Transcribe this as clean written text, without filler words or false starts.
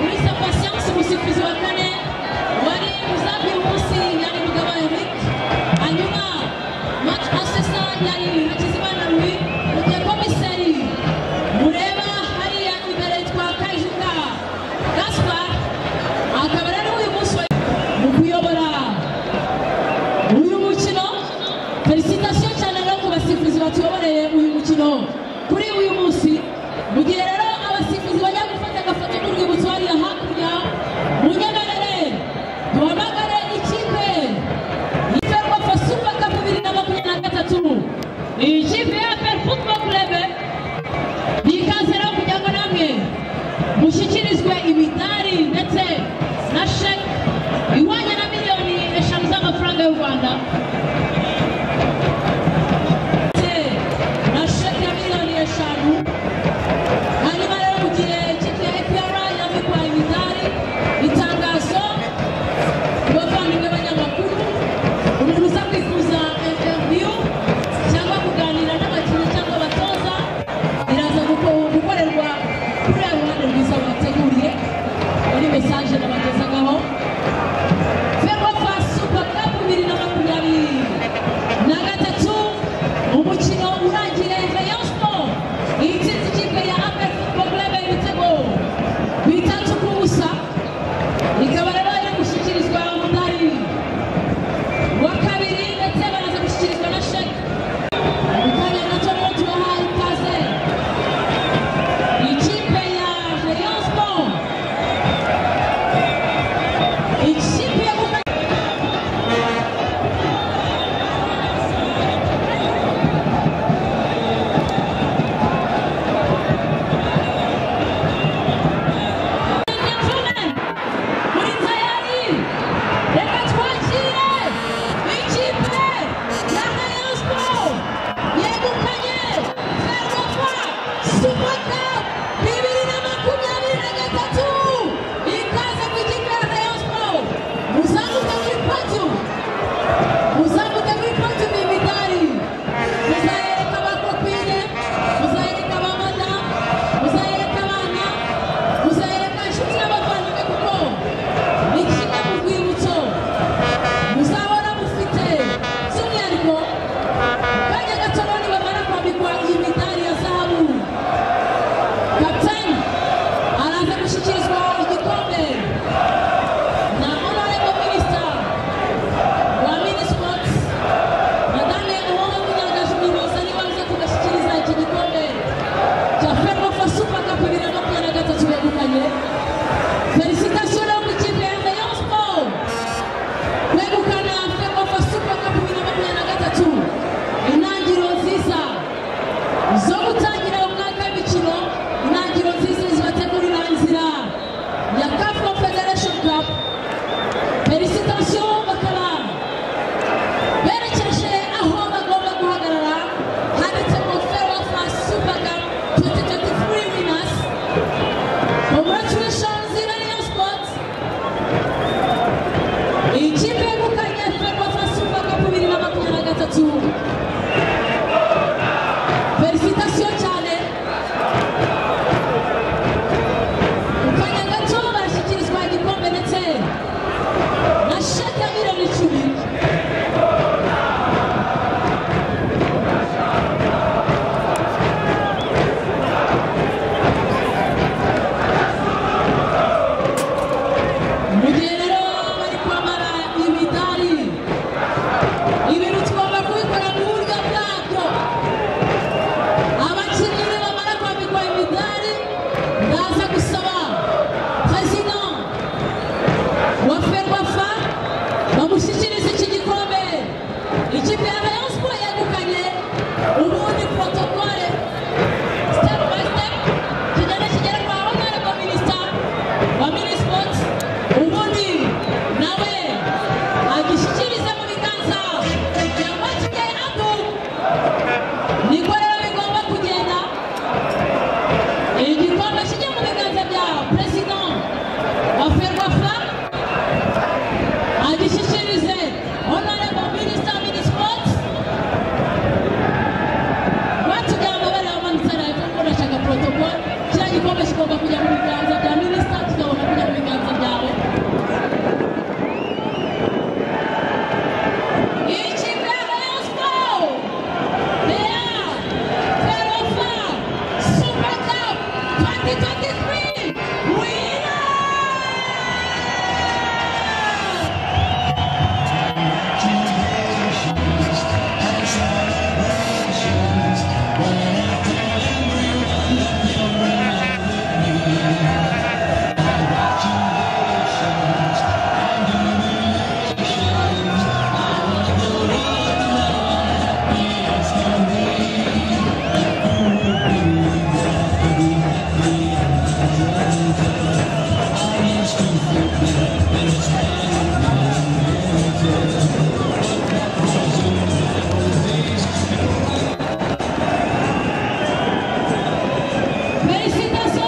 Mulisa Patience, umusifuzi wa kane wari muzamu uyu munsi yari Mugabo Eric, hanyuma match assessor yari Hakizimana Louis, mu gihe komiseri mureba hariya imbere yitwa Kayijuka Gaspard, akaba rero uyu munsi mu kuyobora uyu mukino. Félicitations cyane rero ku basifuzi batuyoboreye uyu mukino kuri uyu munsi. Mu gihe rero abasifuzi bajya gufata agafoto k'urwibutso hariya hakurya, munyemerere duhamagare ikipe Ferwafa Super Cup 2023, ikipe ya APR Football Club. Ikaze rero kugira ngo namwe mushyikirizwe imidari ndetse na sheke ihwanye na miliyoni 5 z'amafaranga y'u Rwanda, na sheke ya miliyoni 5. Hanyuma rero mu gihe ikipe ya APR yambikwa imidari, itangazo ku bavandimwe b'abanyamakuru: umuntu uza kwifuza interview cyangwa kuganira n'abakinnyi cyangwa abatoza, iraza gukorerwa kuri uriya ruhande rwiza bateguriye. Muri message nabagezagaho, Ferwafa Super Cup 2023, umukino urangire Rayon Sport itsinze ikipe ya APR Football Club ibitego 3-0, ikaba rero iri gushyikirizwa umudari wa kabiri, ndetse baraza gushyikirizwa na sheke mu kanya gato. Rero tubaha ikaze ikipe ya Rayon Sport, ikipe ya Gentlemen, muri tayari? Reka twakire ikipe ya Rayon Sport yegukanye Ferwafa Super Cup 2023. Ikaze ku ikipe ya Rayon Sport, muzamuke kuri podium, muzamuke kuri podium. Imidari muzayereka ba copine, muzayereka ba madamu, muzayereka abana, muzayereka inshuti n'abavandimwe, kuko ni kimwe mu rwibutso muzahora mufite. By'umwihariko kanya gato rero nibamara kwambikwa iyi midari ya zahabu, kapitani araza gushyikirizwa igikombe na Honorable Minister wa Minisports, Madame Uwoya Munyangaju Mimosa, niwe uza kugashyikiriza iki gikombe cya Ferwafa Super Cup 2023 begukanye. Félicitations rero ku ikipe ya Rayon Sport kwegukana Ferwafa Super Cup 2023, intangiriro nziza zo gutangira umwaka w'imikino, intangiriro nziza zibategurira inzira ya CAF Confederation Cup. Félicitations, bakaba berekeje aho bagomba guhagarara handitse ngo Ferwafa Super Cup 2023 winners. Congratulations, Rayon Sports, ikipe yegukanye Ferwafa Super Cup 2023. Félicitations cyane. Mu kanya gato barashyikirizwa igikombe ndetse na sheke ya miliyoni 10. Mu gihe rero bari kwambara imidari, ibintu tugomba kubikora mu buryo bwabyo. Abakinnyi nibamara kwambikwa imidari, ndaza gusaba perezida wa Ferwafa bamushyikirize iki gikombe ikipe ya Rayon Sport yegukanye, ubundi protocole step by step kigenda kigera kwa Honorable Minister wa Minisports, ubundi nawe agishyikirize mu biganza bya Rwatubyaye Abdul. Niko rero bigomba kugenda, igikombe kijya mu biganza bya perezida wa Ferwafa, agishyikirize Honorable Minister Minisports. Rwatubyaye, bari bamanitse hariya, kuko ndashaka protocole, kiriya gikombe kigomba kujya mu biganza bya minisita, tukabona. Félicitations.